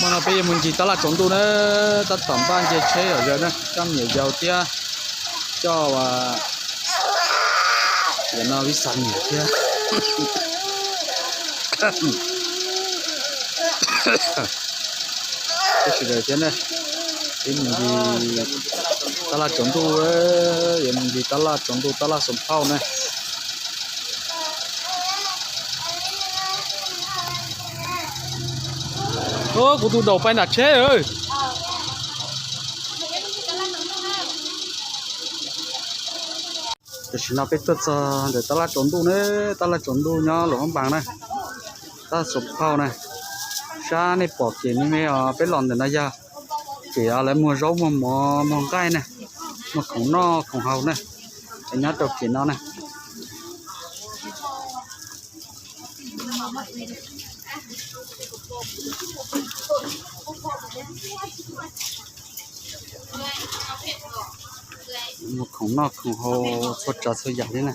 Hmo no peb yuav mus ncig tab laj tsaus ntuj na, tab tom npaj nce tsheb yom, yog na, coj me nyuam yaus thiab, coj, yog no vis xas niam thiab. Peb sawv daws thiab na, peb mus ncig tab laj tsaus ntuj, yuav mus ncig tab laj tsaus ntuj, tab laj Xoom Phauj na. Kuv tus daus pais nram tsheb. Tam sim no peb tuaj txog ntawm tab laj tsaus ntuj na, tab laj tsaus ntuj nyob Luam Phab Npas na, tab Xoom Phauj na. Sab nej pom kev me me os, peb los ntawm no yog kev lawv muag zaub muag mov muag nqaij na, muag khoom noj khoom haus na, es nyob rau kev no na. Muag khoom noj khoom haus txhua tsav txhua yam li na.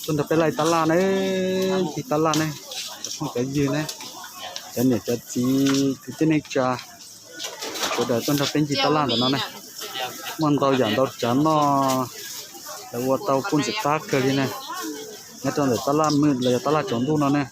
Tuaj nrog peb laij tab laj ne, ncig tab laj ne, cov phooj cov ywg ne, cov niam cov txiv kwv tij neej tsa, sawv daws tuaj nrog peb ncig tab laj ntawm no ne. Muaj ntau yam ntau tsav noj, lawv ua tau kuj ntxim qab kawg li ne. Nyob rau ntawm tab laj Mwj los yog tab laj tsaus ntuj no ne.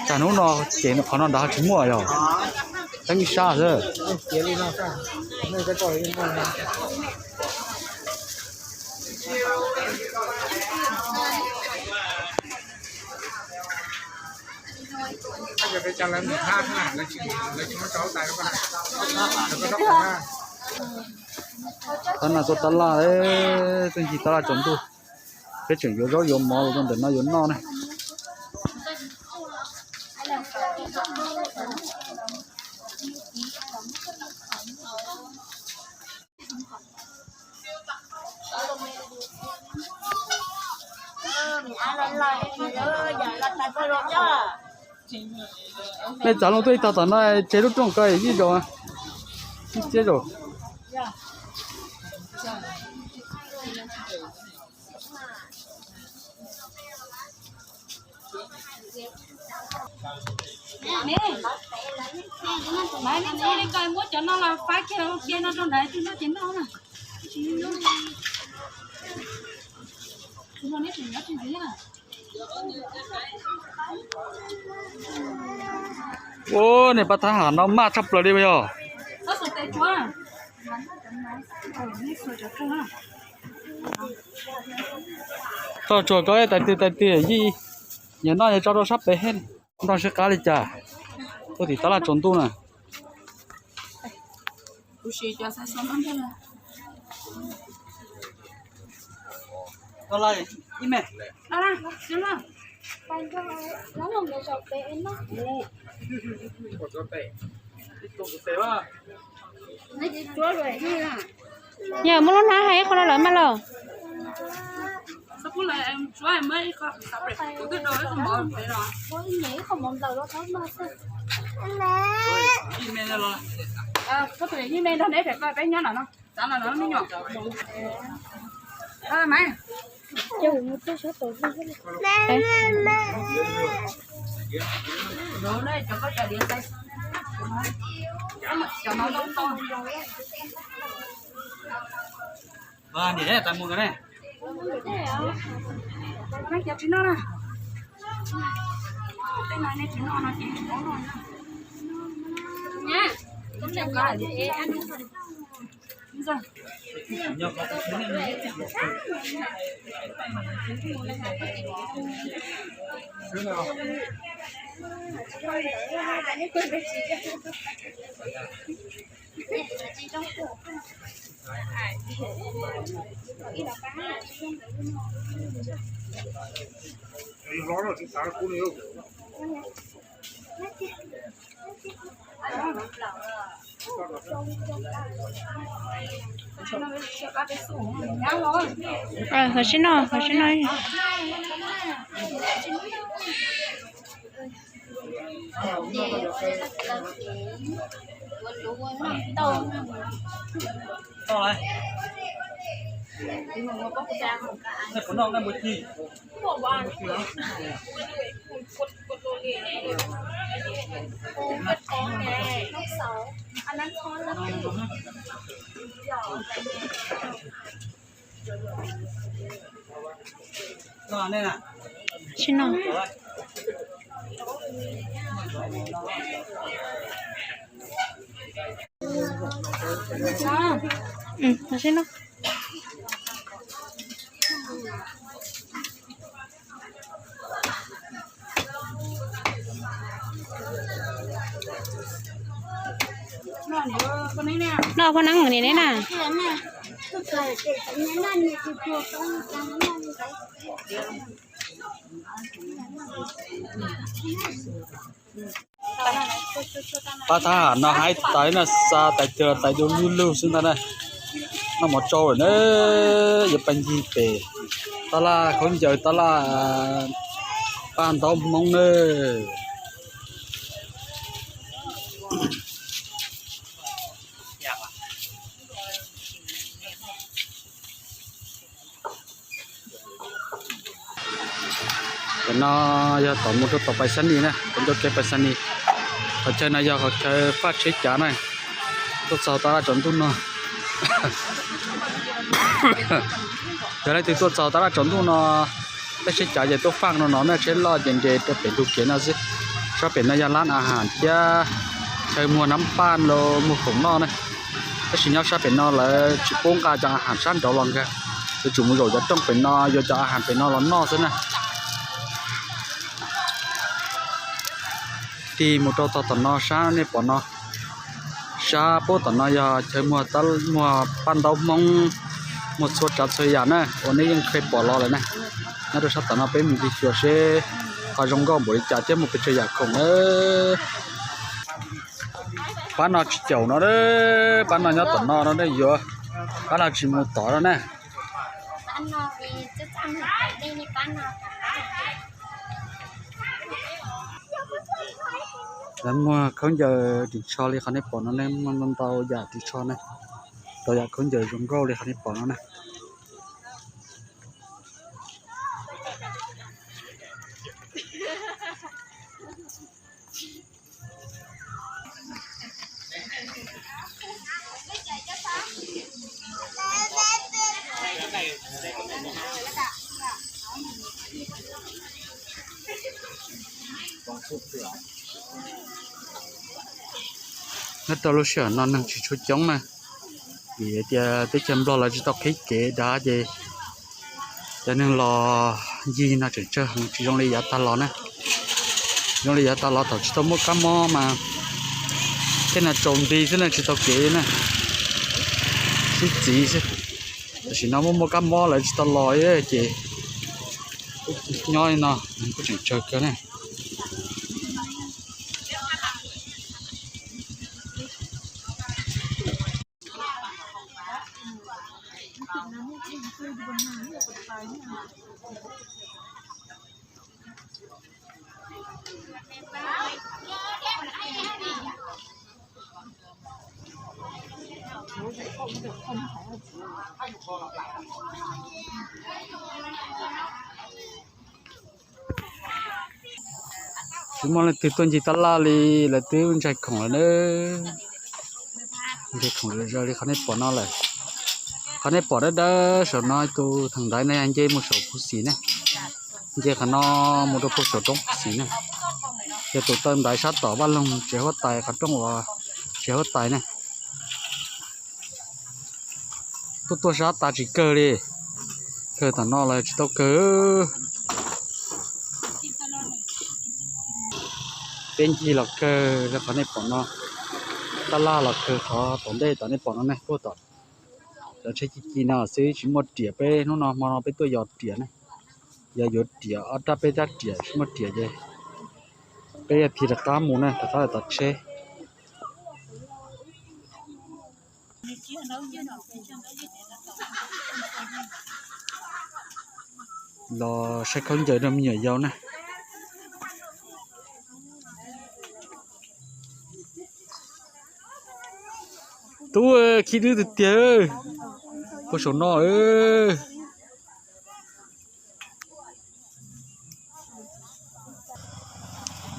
Tsam hnub no ces qhov no nrad ho tsis muaj yog teeb ib sab xwb. Qhov no tuaj tab laj, tuaj ncig tab laj tsaus ntuj. Peb tseem yuav zaub yuav mov los rau ntawm no yuav noj ne. Nej txav loo tuaj ib tog tom no, tseg lub rooj ko yij zaum, ib txhiab zaum. Muab cov no los faib kiag ua ke no rau nrad, tsis noj ces noj na. Ua, niag paj thab ham no maj tshaj plaws li yog. Tso tsuag ko tais tiag tais tiag, yog noj yog tso rau sab pem, ntog sib qab li cas. Tuaj tim tab laj tsaus ntuj na. Yog muaj lub hnab hais qhov no lawm mas los. Niam, tas mus ko ne. Cov tsis noj na. Tej no nej tsis noj no ces tsis paub noj. Qhov sib noj, qhov sib noj. Sib noj. Sib noj. Noj phoj neeb nim ne na. Pab thab ham no haib tais no xa tais cawg tais du lug lug xwb ntag na. Noj mov tsau lawm na, yuav pais ncig pem tab laj khaub ncaws tab laj paj ntaub hmoob na. Cov no yog tom mus rau tom Pais Xab Nis na, tom ncauj kev Pais Xab Nis. Qhov chaw no yog qhov chaw faj tsheb cav na, tuaj txog tab laj tsaus ntuj no. Yog leej twg tuaj txog tab laj tsaus ntuj no, tej tsheb cav ces tuaj faj no no na, tsheb loj ces nres rau pem ntug kev no xwb. Sab pem no yog lab a has thiab chaw muag nab paj los muag khoom noj na. Tab sis nyob sab pem no lawv tsis pub nqa cov a has sab nraud los nkag, yuav tsum mus zaum cov rooj pem no yuav cov a has pem no los noj xwb na. Tig mus rau tog tom no sab nej pom no, sab pub tom no yog chaw muag, muag paj ntaub hmoob, muag txhua tsav txhua yam na uas nej yeej kheev pom los lawm na. Nyob rau sab tom no peb mus ncig xyuas seb qhov zoo nkauj npaum li cas thiab muaj pes tsawg yam khoom na. Pab no tsis caum no, pab no nyob tom no no nej yuav, pab no tsis mus tod no na. Lawv muag khaub ncaws ris tsho li qhov nej pom no ne, muaj ntau yam ris tsho na, ntau yam khaub ncaws zoo nkauj li qhov nej pom no na. Nyob rau lub sij hawm no neeg tsis tshua coob na, vim tias teb chaws Nplog lawv tsis tau qhib kev dav ces cov neeg los ncig no tseem tsawg heev, tsis zoo li yav tag los na. Zoo li yav tag los thaum tsis tau muaj kab mob mas tej no tsaus nti xwb na, tsis tau kev na, sib txiv xwb. Tam sim no muaj muaj kab mob lawv tsis tau los ces nyob li no kuj tseem tsawg kawg na. Tsis muaj leej twg tuaj ncig tab laj li, lawv twb ntsaig khoom lawm na. Ntsaig khoom zom zaws li qhov nej pom no lawm. Qhov nej pom dawb dawb saum no tus theem ntaiv no yog nce mus saum Phuv Xim ne, nce qhov no mus rau puag saum roob Phuv Xim ne. Yog tus taw ntaiv sab tom Vaj Loog tsev huab tais, qhov rooj uas tsev huab tais ne. Tuaj tuaj sab tas tsis kawg li, kawg tom no los tsis tau kawg. Peb ncig los kawg rau qhov nej pom no, tab laj los kawg qhov tom ntej tom nej pom no ne, puag tom cov tsheb ci ci no xwb tsis muaj riam. Peb hnub no hmo no peb tuaj yos riam ne, yog yuav riam ob rab peb rab riam tsis muaj riam ces peb yog tig rov qab mus na, rov qab los tom tsheb. Los saib khaub ncaws rau me nyuam yaus na. Tub, khib dub tiag tiag, puag saum no.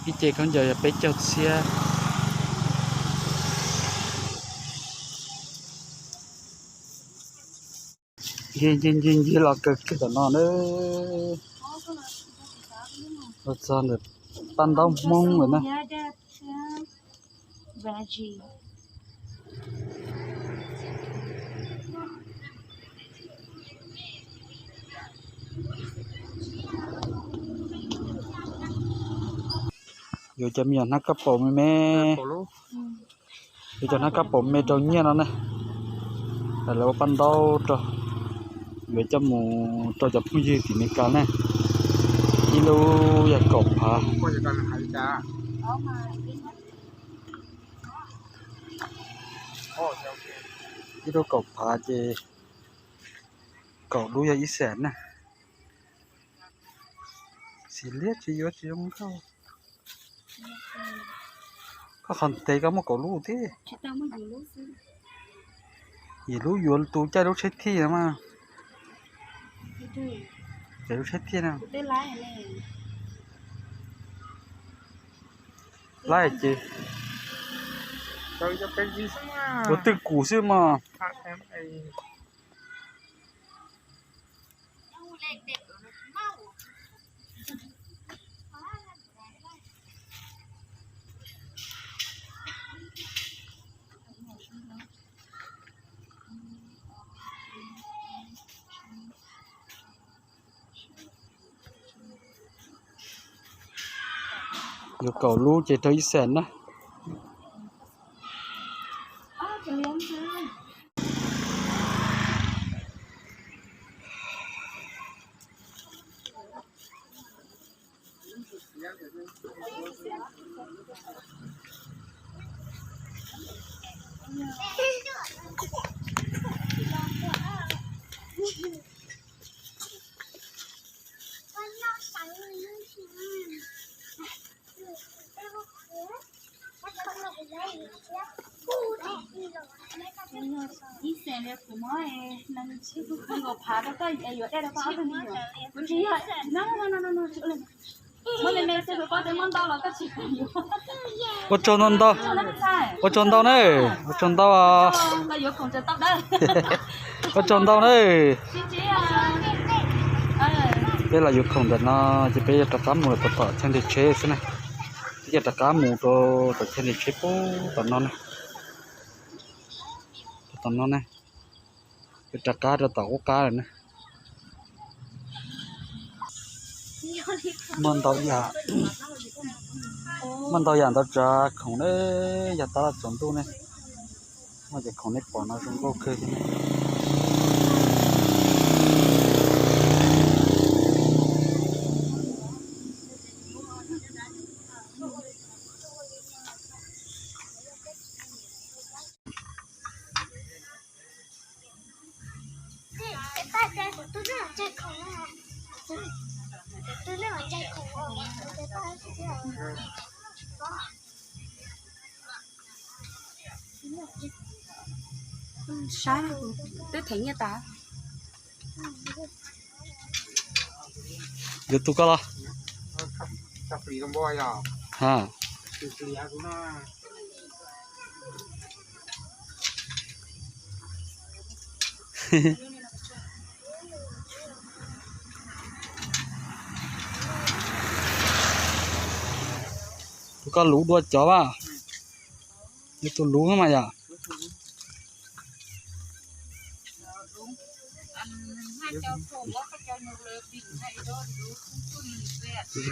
Ib ce khaub ncaws yog peb caug txhiab. Ncig ncig ncig ncig los kawg kiag tom no na. Los txog ntawm paj ntaub Hmoob lawm na. Yuav cov me nyuam hnab kab paus me me, yuav cov hnab kab paus me rau nyiaj no ne. Lawv ua paj ntaub rau, yuav coj mus rau cov phooj ywg tim Meskas ne. Ib lub yog kaum phav. Ib lub kaum phav ces kaum lub yog ib xees na. Xis liab tsis yuav tsis zoo nkauj. Koj qhov ntev koj muaj kaum lub thiab. Yim lub yuav tus caij lub tsheb thiaj no mas. Caij lub tsheb thiaj no. Laib ces ua twj kum xwb mas. Yuav kaum lub ces rau ib xees na. Ib xees li kuv muab nees nkaum phav rau koj, yuav dej rau koj ob tug me nyuam. Kuv tsis yog, no no no no, muab me me xwb, kuv paub tias muaj ntau los koj tsis kam yuav. Ua tsaug ntau ntau, ua tsaug ntau na, ua tsaug ntau. Ua tsaug ntau na. Peb los yuav khoom ntawm no ces peb yuav rov qab mus lawm tom chaw nres tsheb xwb na. Peb yuav rov qab mus rau tom chaw nres tsheb puag tom no na. Tom no na, yuav rov qab rau tom qub qab lawm na. Muaj ntau yam, muaj ntau yam ntau tsav khoom na, yog tab laj tsaus ntuj ne. Muaj cov khoom nej pom no zoo nkauj kawg thiab ne. Saib, twb them nyiaj tas. Yuav tus koj los? Tus koj luv dua cov vas. Yuav tus luv mas yom.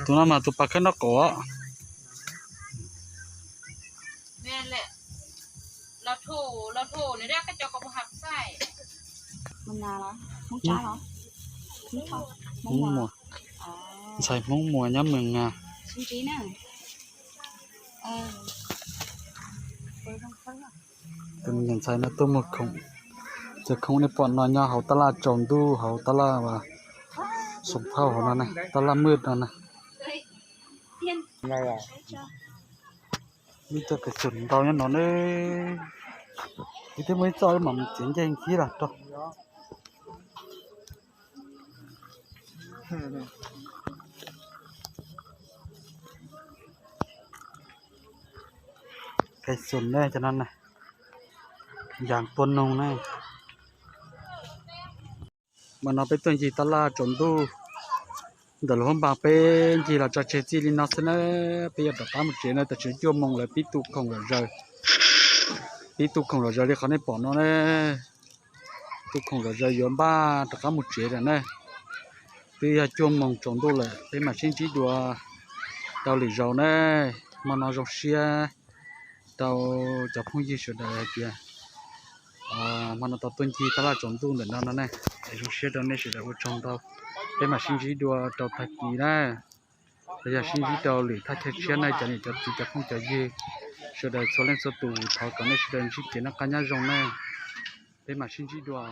Tus no mas tus pas khawb nraub qaum. Hmoob Muas, ntxhais Hmoob Muas nyob Mws Nas. Tus me nyuam ntxhais no tuaj muag khoom, cov khoom nej pom no nyob hauv tab laj tsaus ntuj, hauv tab laj uas xoom thauj hauv no na, tab laj mwj no na. Ib txoj kais xum ntau nyob no na. Ib tib muaj ib txoj mam mus txiav ncej nkhib los rau. Kais xum ne, cov no na, yas tua noog na. Mas no peb tuaj ncig tab laj tsaus ntuj ntawm lub hoob npas, peb ncig los tso tseg txij li no xwb na. Peb yuav rov qab mus tsev na, tam sim cuaj moos lawm, pib tu khoom zom zaws. Pib tu khoom zom zaws li qhov nej pom no na. Tu khoom zom zaws yuav npaj rov qab mus tsev lawm na. Twb yog cuaj moos tsaus ntuj lawm, peb mam sib ntsib dua rau lwm zaus na. Hmo no zoo siab rau cov phooj ywg sawv daws hais tias hmo no tau tuaj ncig tab laj tsaus ntuj ntawm no no ne. Es zoo siab rau nej sawv daws ua tsaug ntau, peb mam sib ntsib dua rau tag kis na, los yog sib ntsib rau lwm thaj chaw tshiab na. Cov niam cov txiv cov phooj cov ywg sawv daws txhua leej txhua tus, thov kom nej sawv daws ntsib kev noj qab nyob zoo na. Peb mam sib ntsib dua.